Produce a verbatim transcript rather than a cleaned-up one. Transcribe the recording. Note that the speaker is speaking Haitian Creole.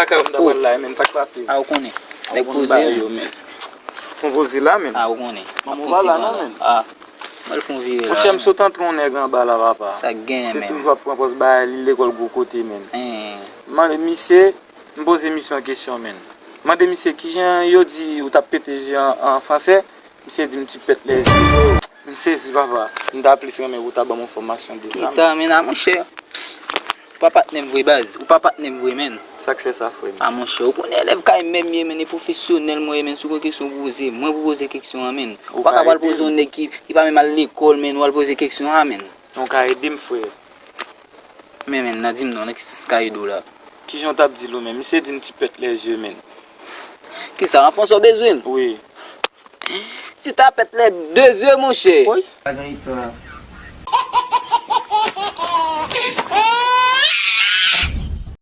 Kay m ta pral la, men sa k pase? A, ou konnen. Nèg poze, men. Fon poze la, men. A, ou konnen. Manman pa la non, men. A, mwen fon vire la. Monchè, m sot antre yon nèg anba la, papa. Sa k genyen, men? Se toujou ap pran pòz bagay li lekòl gwo kote, men. Mande misye, m poze misye yon kesyon, men. Mande misye kijan yo di ou t ap pete je an, an fransè. Misye di m tu pètes les yeux. M sezi, papa. M ta plis renmen pou w ta ban m enfòmasyon de sa. Kisa, men, a, monchè? Ou pa patnè m vre, baz. Ou pa patnè m vre, men. Sa k fè sa, frè m? A, monchè, ou konnen elèv kay menm ye, men, e pwofesyonèl mwen ye, men, si w gen kesyon pou poze, mwen pou poze kesyon an, men. Ou pa ka pral poze yon nèg ki, ki pa menm al lekòl, men, ou al poze kesyon an, men. Ou ka ede m, frè. Men, men, nan di m non, nan ki s-, ka ede w la? Kijan w t ap di l ou menm? Misye di m tu pètes les yeux, men. Kisa, an fransè w bezwen l? Wi. Tu tapètes les deux yeux, monchè. Wi. Pa gen istwa.